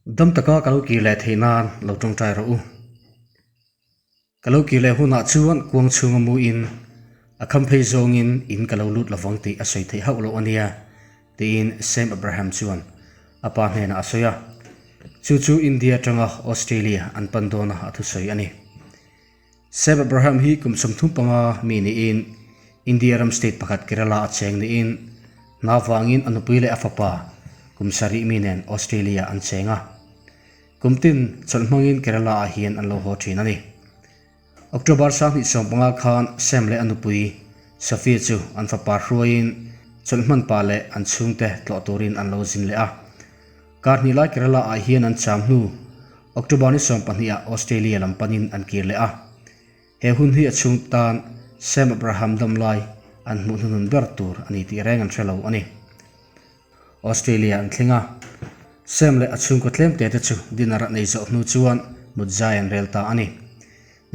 Dam taka ka lo kir leh theih nan lo tawngtai rawh u. Ka lo kir leh hunah chuan kuang chhunga mu in a kham phei zawngin in ka lo lut lovang tih a sawi theih hauh loh a nia, tiin Sam Abraham chuan a pa hnenah a sawi a. Chu chu India atanga Australia an pan dawna a thusawi a ni. Sam Abraham hi kum 35 mi niin India ram state pakhat Kerala a cheng niin hna vangin a nupui leh a fapa kum sarih mi nen Australia an cheng a. Kum tin chawlh hmangin Kerala ah hian an lo haw thin a ni. October 2015 khan Sam leh a nupui Sophia chu an fapa hruaiin chawlh hman pah leh an chhungte tlawh turin an lo zin leh a. Kar hnih lai Kerala ah hian an cham hnu October ni 12 ah Australia lam panin an kir leh a. He hun hi a chhung tan Sam Abraham dam lai an hmuh hnuhnun ber tur a ni tih reng an hre lo a ni. Australia an thleng a. Sam leh a chhungkaw tlem te te chu dinner a nei zawh hnu chuan mut zai an rel ta a ni.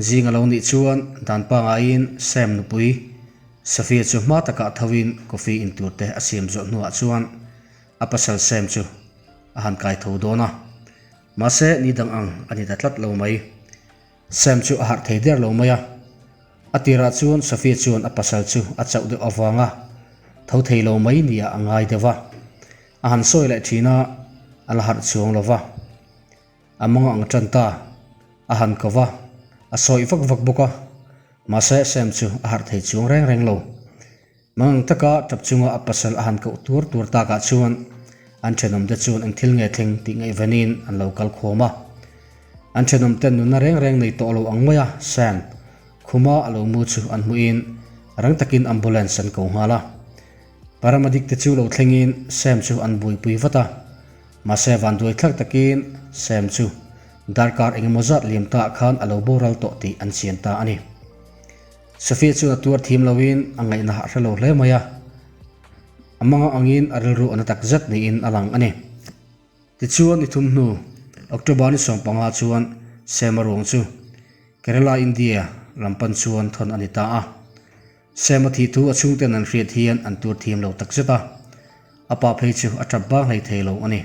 Zing a lo nih chuan dan pangaiin Sam nupui Sophia chu hma takah thoin coffee in tur te a siam zawh hnuah chuan a pasal Sam chu a han kai tho dawn a. Mahse ni dang ang a ni ta tlat lo mai. Sam chu a harh thei der lo mai a. A tirah chuan Sophia chuan a pasal chu a chauh deuh avanga tho thei lo mai nia a ngai deuh a. A han sawi leh thin a, a la harh chuang lo va. A mawng ang tan ta, a han ko va, a sawi vak vak bawk a. Mahse Sam chu a harh thei chuang reng reng lo. Mangang taka tap chunga a pasal a han koh tuar tuar takah chuan an thenawmte chuan eng thil nge thleng tih ngaihvenin an lo kal khawm a. An thenawmten nunna reng reng nei tawh lo ang maia Sam khuma a lo mu chu an hmuhin rang takin ambulance an ko nghal a. Paramedic te chu lo thlengin Sam chu an buaipui vat a. Mahse vanduai thlak takin Sam chu darkar engemaw zat liam taah khan a lo boral tawh tih an chian ta a ni. Sophia chuan a tuar thim loin a ngaihna a hre lo hle mai a, a manga angin a rilru a na tak zet niin a lang a ni. Tichuan ni thum hnu, October ni 15 chuan Sema ruang chu Kerala, India lam pan chuan thawn a ni ta a. Sema thih thu a chhungten an hriat hian an tuar thiam lo tak zet a, a pa phei chu a tap bang hlei thei lo a ni.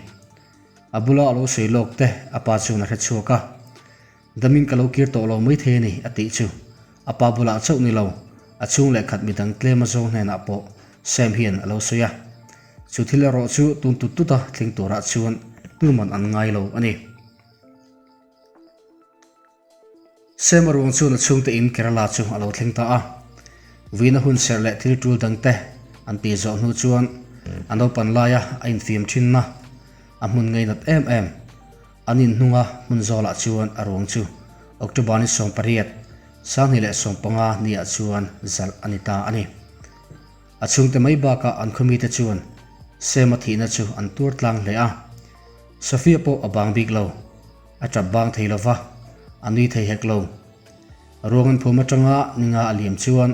A bula a lo sawi lawk te a pa chuan a hre chhuak a. Damin ka lo kir tawh lo mai thei a ni, a tih chu. A pa bulah chauh ni lo, a chhung leh khat midang tlem a zawng hnenah pawh Sam hian a lo sawi a. Chu thil erawh chu tun tut tut a thleng turah chuan tuman an ngai lo a ni. Sam a ruang chuan a chhungte in Kerala chu a lo thleng ta a. Vuina hun serh leh thil tul dangte an tih zawh hnu chuan a naupan laia a infiam thinna a hmun ngainat em em. An inhnunga hmun zawlah chuan a ruang chu October ni 18, 2015 niah chuan zalh a ni ta a ni. A chhungte mai bakah an khawmite chuan Sema thihna chu an tuar tlang hle a. Sophia pawh a bang bik lo. A tap bang thei lo va, a nui thei hek lo. Ruang an phum atanga ninga a liam chuan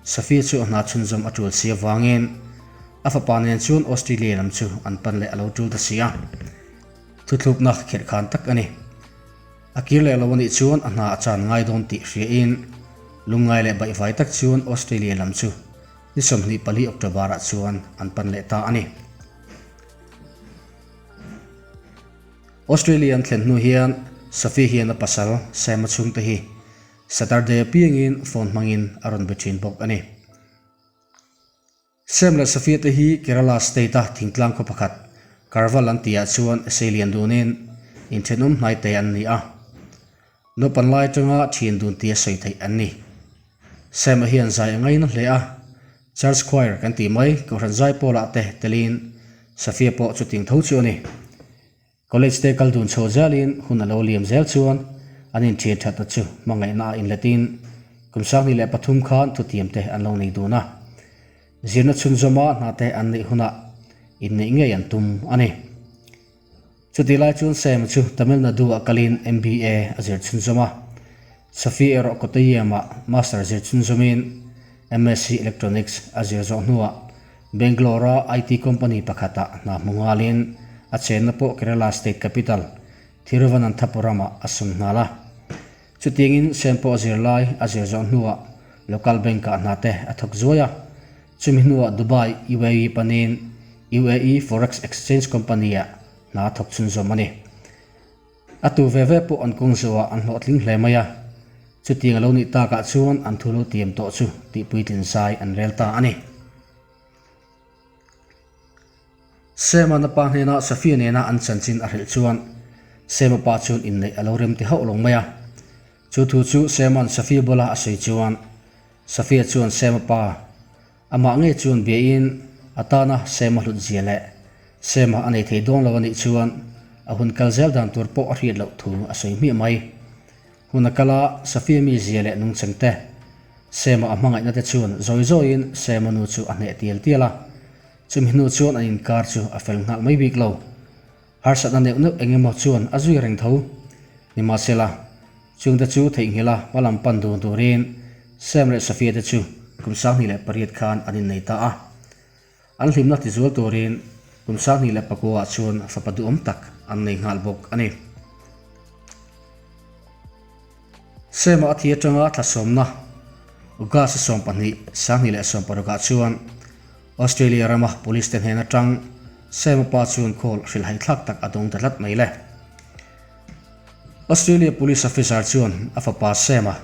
Sophia chu a hna chhunzawm a tul si avangin a fapa nen chuan Australia lam chu an pan leh a lo tul ta si a. Thuthlukna kherh khan tak a ni. A kir leh lo a nih chuan a hna a chan ngai dawn tih hriain lungngai leh baihvai tak chuan Australia lam chu ni 24 October-ah chuan an pan leh ta a ni. Australia an thlen hnu hian Sophie hian a pasal Sam-a chhungte hi Saturday apiangin phone hmangin a rawn be thin bawk a ni. Sam leh Sophia te hi Kerala state-a thingtlang khaw pakhat, Karval an tihah chuan sei lian dunin inthenawm hnai te an ni a. Naupan lai atanga thian dun tia sawi theih an ni. Sam-a hian zai a ngaina hle a, Church Choir kan tih mai Kohhran zai pawlah te telin Sophia pawh chuting tho chu a ni. College te kal dun chho zelin hun a lo liam zel chuan an inthian thatna chu hmangaihna ah inletin kum 2003 khan thutiam te an lo nei dun a. Zirna chhunzawma hna te an neih hunah inneih ngei an tum a ni. Chutih lai chuan Sam chu Tamil Nadu ah kalin MBA a zir chhunzawm a. Sophie erawh Kottayam ah Master zir chhunzawmin MSc Electronics a zir zawh hnuah Bangalore-a IT company pakhatah hna hmu nghalin a chenna pawh Kerala state capital Thiruvananthapuram-ah a sum nghal a. Chutiangin Sam pawh a zir lai a zir zawh hnuah local bank-ah hna te a thawk zuai a. Chumi hnuah Dubai, UAE panin UAE Forex Exchange Company-ah hna a thawk chhunzawm a ni. A tu ve ve pawh an kawng zawhah an hlawhtling hle mai a, chutiang a lo nih takah chuan an thu lo tiam tawh chu tih puitlin zai an rel ta a ni. Sema-na pa hnena Safia nena an chanchin a hrilh chuan Sema pa chuan inneih a lo rem ti hauh lo mai a. Chu thu chu Sema'n Safia bula a sawi chuan Safia chuan Sema pa amah ngei chuan biain a tana Sema hlut zia leh Sema a nei thei dawn lo a nih chuan a hun kal zel dan tur pawh a hriat loh thu a sawi hmiah mai. Hun a kal a, Safia mi zia leh nungcheng te, Sema a hmangaihna te chuan zawi zawiin Sema nu chu a hneh tial tial a. Chumi hnu chuan an inkar chu a fel nghal mai bik lo. Harsatna neuh neuh eng emaw chuan a zui reng tho. Nimahsela, chungte chu theihnghilh a hma lam pan dun turin Sam leh Safia te chu kum 2008 khan an innei ta a. An hlimna tizual turin kum 2009 ah chuan fapa duhawm tak an nei nghal bawk a ni. Sema a thi atanga thla sawmna August 12, 2016 ah chuan Australia rama police te hnen atang Sema pa chuan call hrilhhai thlak tak a dawng ta tlat mai le. Australia police officer chuan a fapa Sema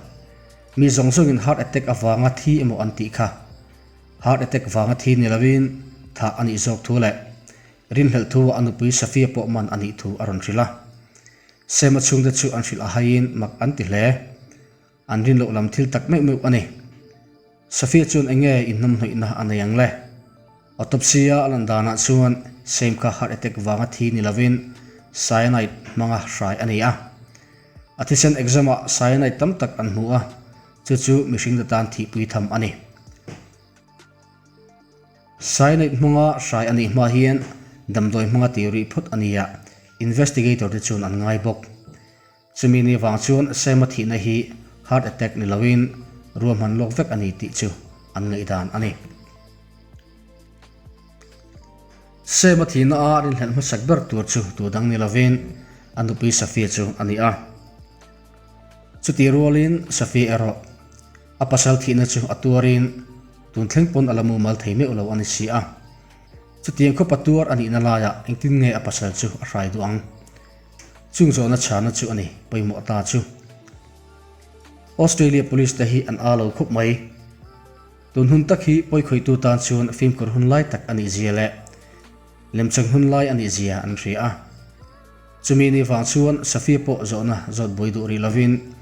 mi zawng zawngin heart attack avanga thi emaw an tih kha heart attack vanga thi ni lovin thah a nih zawk thu leh rinhlelh thu a nupui Safia pawh man a nih thu a rawn hrilh a. Sema chhungte chu an hrilh a haiin mak an ti hle. An rin loh lam thil tak meuh meuh a ni. Safia chuan eng nge inhnawmhnawihna a nei ang le? Autopsy-a a lan danah chuan Sem kha heart attack vanga thi ni lovin cyanide hmanga hrai a ni a. A thisen exam-ah cyanide tam tak an hmu a, chu chu mihringte tan thihpui tham a ni. Cyanide hmanga hrai a nih hma hian damdawi hmanga tih rih phawt a ni a, investigator te chuan an ngai bawk. Chumi ni vang chuan Sam-a thihna hi heart attack ni loin ruahman lawk vek a ni tih chu an ngaihdan a ni. Sam-a thihna a rinhlelh hmasak ber tur chu tu dang ni lovin a nupui Safia chu a ni a. Chutih rualin Safia erawh a pasal thihna chu a tuarin tun thleng pawn a la mumal thei meuh lo a ni si a. Chutiang khawpa tuar a nihna laiah engtin nge a pasal chu a hrai duh ang? Chung zawhna chhana chu a ni pawimawh ta chu. Australia Police te hi an aa lo khawp mai. Tun hun tak hi pawikhawitu tan chuan fimkhur hun lai tak a nih zia leh lemchang hun lai a nih zia an hria a. Chumi ni vang chuan Safia pawh zawhna zawt buai duh rih lovin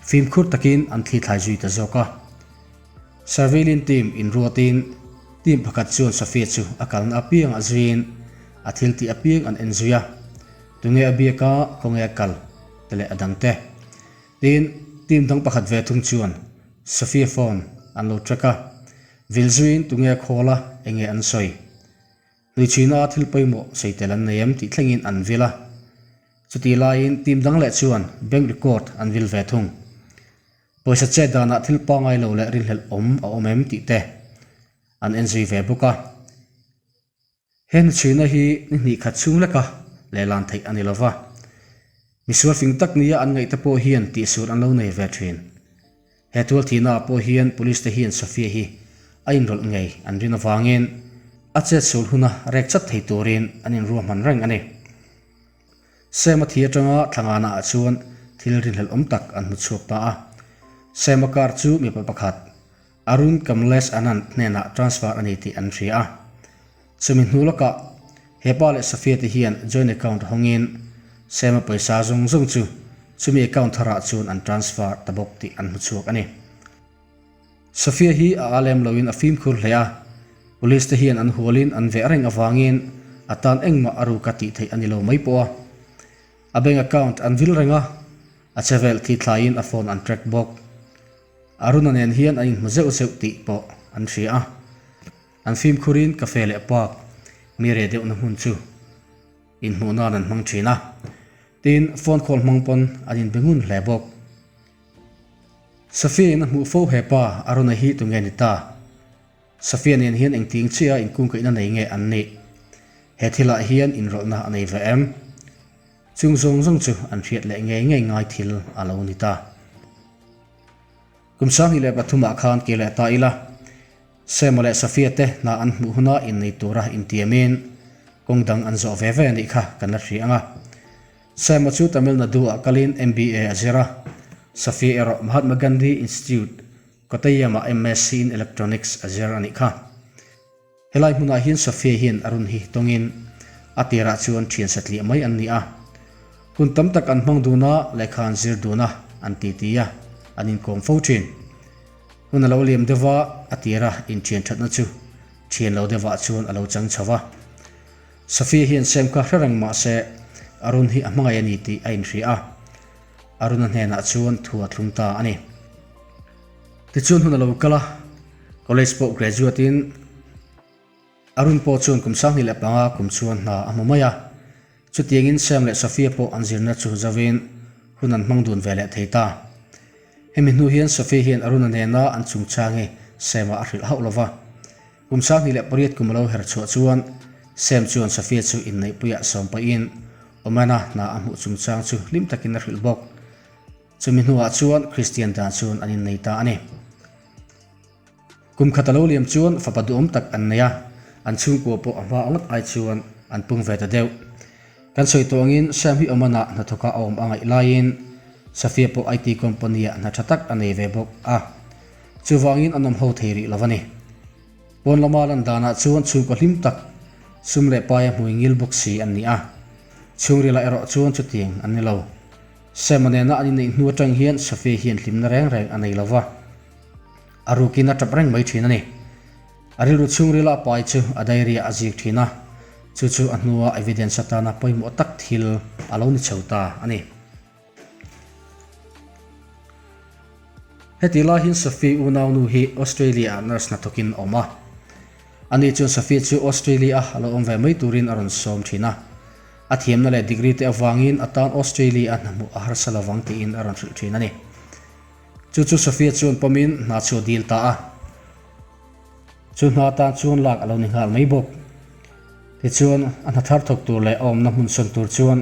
fimkhur takin an thli thlai zui ta zawk a. Surveillance team inruatin team pakhat chuan Safia chu a kalna apiang a zuiin a thil tih apiang an en zui a, tunge a biak a, khawnge a kal te leh a dang te. Tin, team dang pakhat ve thung chuan Safia phone an lo track a, vil zuiin tunge a call a, enge an sawi. Hnuichhina thil pawimawh sawi tel an nei em tih thlengin an vil a. Chutih laiin team dang leh chuan bank record an vil ve thung. Pawisa chet danah thil pangai lo leh rinhlelh awm a awm em tih te an en zui ve bawk a. He hnuchhuina hi ni hnih khat chhung leka lehlan theih a ni lo va. Misual fing tak nia an ngaih te pawh hian tihsual an lo nei ve thin. He tual thihnaah pawh hian police te hian Sofia hi a inrawlh ngei an rin avangin a chetsual huna rek chat thei turin an inruahman reng a ni. Sema thi atanga thlangana ah chuan thil rinhlelh awm tak an hmu chhuak ta a. Sema car chu mipa pakhat, Arun Kamlesh Anand hnenah transfer a ni tih an hria a. Chumi hnu lawkah he pa leh Safia te hian joint account hawngin Sema pawisa zawng zawng chu chumi account tharah chuan an transfer ta bawk tih an hmu chhuak a ni. Sofia hi a a lem loin a fimkhur hle a, Police te hian an hualin an veh reng avangin a tan engmah a ruka tih theih a ni lo mai pawh a. A bank account an vil reng a, a che vel thi thlaiin a phone an track bawk. Aruna nen hian an inhmu zeuh zeuh tih pawh an hria a. An fimkhurin cafe leh park mi reh deuhna hmun chu inhmuh nan an hmang thin a. Tin, phone call hmang pawn an inbe ngun hle bawk. Safia in a hmuh fo he pa Aruna hi tunge ni ta? Safia nen hian engting chiah a inkungkaihna nei nge an nih? He thilah hian inrawlhna a nei ve em? Chung zawng zawng chu an hriat leh ngei ngei ngai thil a lo ni ta. Kum 2003 ah khan ke leh ta ila, Sema leh Safia te hna an hmuh huna innei tura intiamin kawng dang an zawh ve ve a nih kha kan la hria ang a. Sam-a chu Tamil Nadu-ah kalin MBA a zir a, Safia erawh Mahatma Gandhi Institute, Kottayam-ah MSc in Electronics a zir a nih kha. Helai hmunah hian Safia hian Arun hi tawngin a tirah chuan thian satliah mai an ni a. Hun tam tak an hmang dun a, lehkha an zir dun a, an titi a, an inkawm fo thin. Hun a lo liam deuh a, a tira inthian thatna chu thian lo deuhah chuan a lo chang chho va. Safia hian Sam kha hre reng mah se Arun hi a hmangaih a ni tih a inhria a, Aruna hnenah chuan thu a thlung ta a ni. Tichuan hun a lo kal a, college pawh graduate in Arun pawh chuan kum 25 kum chuan hna a hmu mai a. Chutiangin Sam leh Sofia pawh an zirna chu zauhin hun an hmang dun ve leh thei ta. Hemi hnu hian Sofia hian Aruna nena an chungchang hi Sam-ah a hrilh hauh lo va. Kum 28 kum a lo her chhuah chuan Sam chuan Sofia chu inneihpuiah sawm pahin Oman-a hna a hmuh chungchang chu hlim takin a hrilh bawk. Chumi hnuah chuan Kristian dan chuan an innei ta a ni. Kum khat a lo liam chuan fapa duhawm tak an nei a, an chhungkua pawh a hma ngawt ai chuan an pung ve ta deuh. Kan sawi tawh angin Sam hi Oman-ah hnathawka a awm a ngaih laiin Safia pawh IT company-ah hna tha tak a nei ve bawk a, chuvangin an awm ho thei rih lo a ni. Pawn lama lan danah chuan chhungkaw hlim tak, sum leh paia hmui ngil bawk si an ni a, chhungrilah erawh chuan chutiang an ni lo. Sam-a nena an inneih hnu atang hian Safia hian hlimna reng reng a nei lo va. A rukin a tap reng mai thin a ni. A rilru chhungrila a pai chu a diary ah a zik thin a, chu chu a hnua evidence atana pawimawh tak thil a lo ni chho ta a ni. Heti lai hian Sophie unaunu hi Australia ah nurse hnathawkin a awm a. Ani chuan Sophie chu Australia a lo awm ve mai turin a rawn sawm thin a. A thiamna leh degree te avangin a tan Australia a hnahmuh a harsa lovang tiin a rawn hrilh thin a ni. Chu chu Sophia chuan pawmin hna chu a dil ta a. Chu hna tan chuan lak a lo ni nghal mai bawk. Tichuan, a hna thar thawk tur leh a awmna hmun sawn tur chuan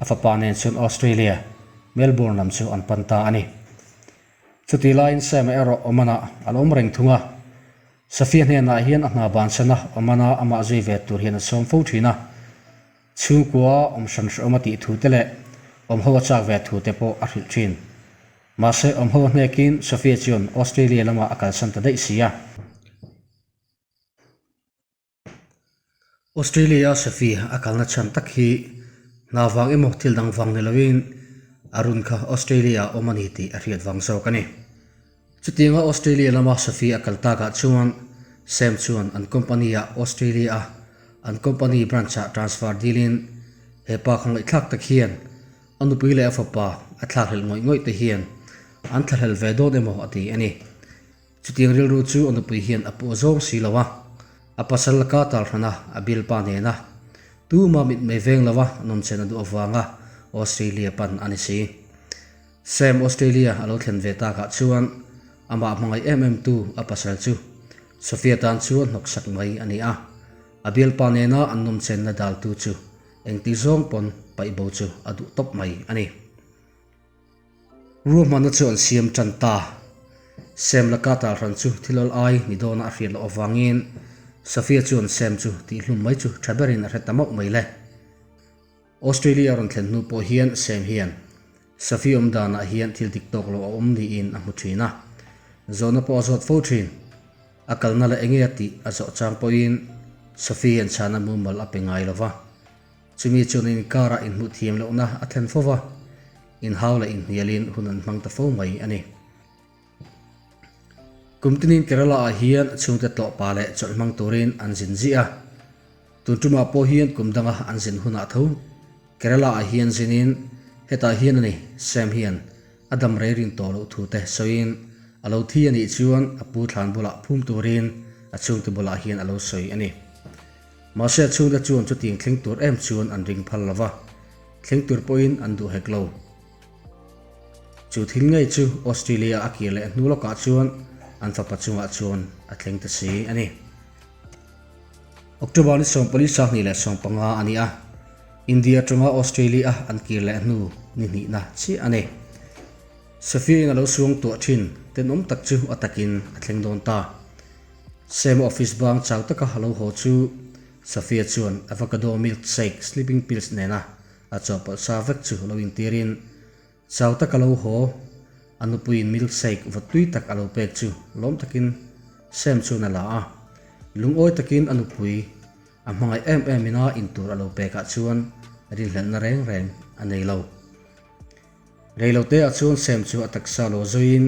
a fapa nen chuan Australia, Melbourne lam chu an pan ta a ni. Chutih laiin Sam-a erawh Oman-ah a lo awm reng thung a. Sophia hnenah hian a hna bansan a, Oman-a amah zui ve tur hian a sawm fo thin a. Chhungkua awm hran hrehawm a tih thu te leh awm ho a chak ve thu te pawh a hrilh thin. Mahse awm ho a hnekin Sophia chuan Australia lamah a kalsan ta daih si a. Australia-a Sophia a kalna chhan tak hi hna vang emaw thil dang vang ni loin a run kha Australia-ah awm a ni tih a hriat vang zawk a ni. Chutianga Australia lama Sophie a kal takah chuan Sam chuan an company-ah Australia-a an company branch-ah transfer dilin he pa khawngaihthlak tak hian a nupui leh a fapa a thlakhlelh ngawih ngawih te hian an thlahlel ve dawn emaw a ti a ni. Chutiang rilru chu a nupui hian a puh zawng si lo a, a pasal laka talhrana a bialpa nena tuma mitmei veng lova nawmchen a duh avanga Australia pan a ni si. Sam Australia a lo thlen ve takah chuan amah hmangaih em em tu a pasal chu Sophia tan chuan hnawksak mai a ni a, a bialpa nena an nawmchenna daltu chu engti zawng pawn paih bo chu a duh tawp mai a ni. Ruahmanna chu an siam tan ta. Sam laka talhran chu thil awl ai ni dawna a hriat loh avangin Sophia chuan Sam chu tihhlum mai chu tha berin a hre ta mauh mai le. Australia a rawn thlen hnu pawh hian Sam hian Safi awm danah hian thil dik tawk lo a awm niin a hmu thin a, zawhna pawh a zawt fo thin. A kalna leh enge a tih a zawh chang pawhin Safi hian chhana mumal a pe ngai lo va. Chumi chuan an inkarah inhmuh thiam lohna a thlen fo va, inhau leh inhnialin hun an hmang ta fo mai a ni. Kum tinin Kerala-ah hian chhungte tlawhpa leh chawlh hmang turin an zin ziah a. Tun tumah pawh hian kum danga an zin hunah tho Kerala-ah hian zinin hetah hian a ni Sam hian a dam rei rin tawh loh thu te sawiin a lo thi a nih chuan a pu thlan bulah phum turin a chhungte bulah hian a lo sawi a ni. Mahse a chhungte chuan chutiang thleng tur em chuan an ring phal lo va, thleng tur pawhin an duh hek lo. Chu thil ngei chu Australia a kir leh hnu lawkah chuan an fapa chungah chuan a thleng ta si a ni. October ni 14 2015 a ni a, India atanga Australia an kir leh hnu ni hnihna chiah a ni. Sophia-in a lo suang tuah thin tenawm tak chu a takin a thleng dawn ta. Sam office bang chau taka a lo haw chu Sophia chuan avocado milkshake sleeping pills nena. A chawhpawlh sa vek chu lo intirin chau tak a lo haw. A nupuiin milkshake vawt tui tak a lo pek chu lawm takin Sam chuan a la a. Lungawi takin a nupui a hmangaih em em ina intur a lo pekah chuan rinhlelhna reng reng a nei lo. Reiloteah chuan Sam chu a taksa lo zuiin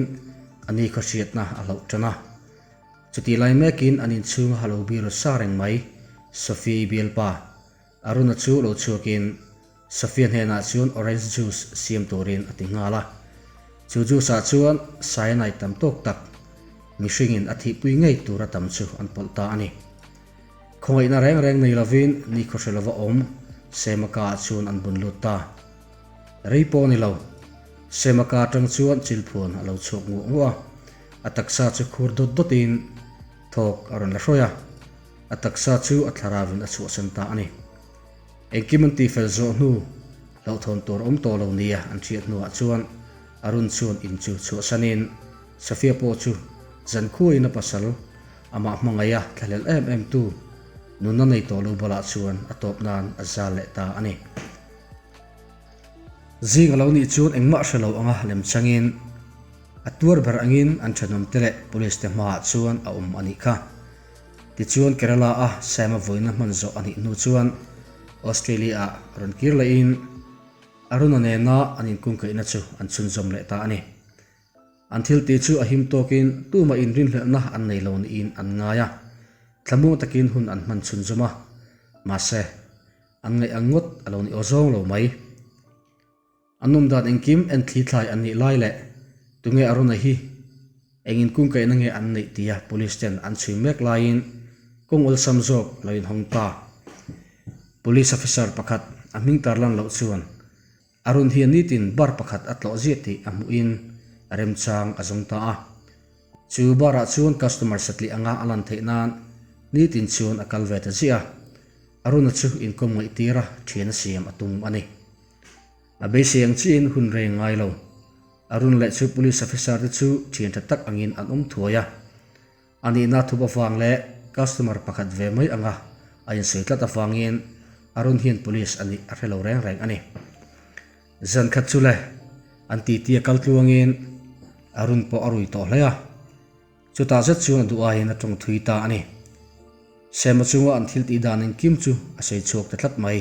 a ni khaw hriatna a hlauh tan a. Chutih lai mekin an inchhunga ha lo biru sa reng mai Sophie-i bialpa Aruna chu lo chhuakin Sophia hnenah chuan orange juice siam turin a ti nghal a. Chu juice ah chuan cyanide tam tawk tak mihringin a thihpui ngei tura tam chu an pawlh ta a ni. Khawngaihna reng reng nei lovin nikhaw hre lova awm Semaka ah chuan an bun lut ta. Rei pawh a ni lo. Semaka atang chuan chilphuan a lo chhuak nguah nguah a, a taksa chu khur dawt dawtin thawk a rawn la hruai a, a taksa chu a thlaravin a chhuahsan ta a ni. Engkim an tihfel zawh hnu hlauhthawn tur awm tawh lo nia an hriat hnuah chuan Arun chuan in chu chhuahsanin Safia pawh chu zankhuain a pasal amah hmangaih a thlahlel em em tu nunna nei tawh lo bulah chuan a tawp nan a zal leh ta a ni. Zing a lo nih chuan engmah hre lo anga lem changin a tuar ber angin an thenawmte leh police te hmaah chuan a awm a nih kha. Tichuan Kerala a Sam-a vawiina hman zawh a nih hnu chuan Australia ah rawn kir lehin Aruna nena an inkungkaihna chu an chhunzawm leh ta a ni. An thil tih chu a him tawkin tumah inrinhlelhna an nei lo niin an ngai a, thlamuang takin hun an hman chhunzawm a, mahse an ngaih ang ngawt a lo ni aw zawng lo mai. An awm dan engkim en thli thlai an nih lai leh tunge Aruna hi eng inkungkaihna nge an neih tia police ten an chhui mek laiin kawng awlsam zawk lo inhawng ta. Police officer pakhat a hming tarlan loh chuan Arun hian nitin bar pakhat a tlawh ziah tih a hmuhin remchang a zawng ta a. Chu bar ah chuan customer satliah anga a lan theih nan nitin chuan a kal ve ta ziah a. Aruna chu inkawm ngaih tira thian a siam a tum a ni. A beisei ang chiahin hun reng ngai lo. Arun leh chu police officer te chu thian tha tak angin an awm thuai a. A nihna thup avang leh customer pakhat ve mai anga a insawi tlat avangin Arun hian police a nih a hre lo reng reng a ni. Zan khat chu le an titi a kal tluangin Arun pawh a rui tawh hle a. Chutah zet chuan a duh aiin a tawng thui ta a ni. Sema chunga an thil tih dan engkim chu a sawi chhuak ta tlat mai.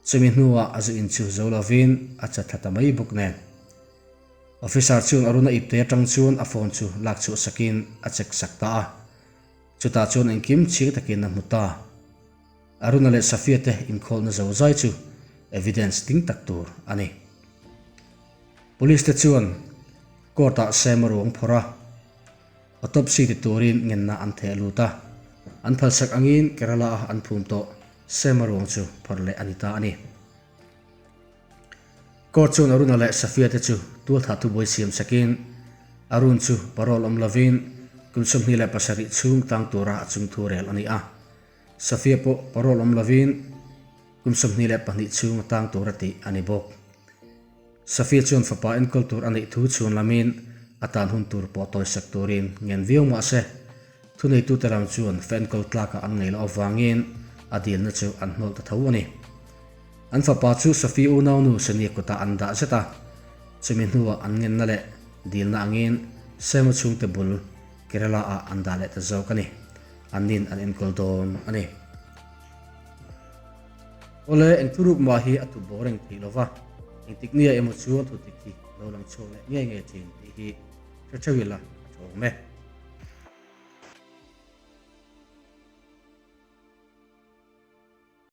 Chumi hnuah a zu in chu zo lovin a chat thla ta mai bawk nen. Officer chuan Aruna ipte atang chuan a phone chu lak chhuah sakin a check sak ta a. Chutah chuan engkim chhing takin a hmu ta. Aruna leh Safia te inkhawlna zo zai chu evidence ding tak tur a ni. Police te chuan court ah Sam a ruang phawrh a, autopsy ti turin ngenna an theh lut a. An phalsak angin Kerala a an phum tawh Sam a ruang chu phawrh leh a ni ta a ni. Court chuan Aruna leh Safia te chu tualthah thubuai siam sakin Arun chu parole awm lovin kum 27 chhung tang tura a chungthu rel a ni a. Safia pawh parole awm lovin kum 22 chhung a tang tura tih a ni bawk. Safia chuan fapa enkawl tur a neih thu chhuan lamin a tan hun tur pawh tawisak turin ngen viau mah se, thuneitute lam chuan fa enkawl tlakah an ngaih loh avangin a dilna chu an hnawlh ta tho a ni. An fapa chu Sophie unaunu Seni kutah an dah zet a, chumi hnuah an ngenna leh dilna angin Sam-a chhungte bul Kerala-ah an dah leh ta zawk a ni. Annin an enkawl dawn a ni. Awle, eng thuruk mah hi a thup bo reng theih lova, engtik nia emaw chuan thutik hi lo lang chhuak leh ngei ngei thin tih hi hre theuh ila a tha awm e.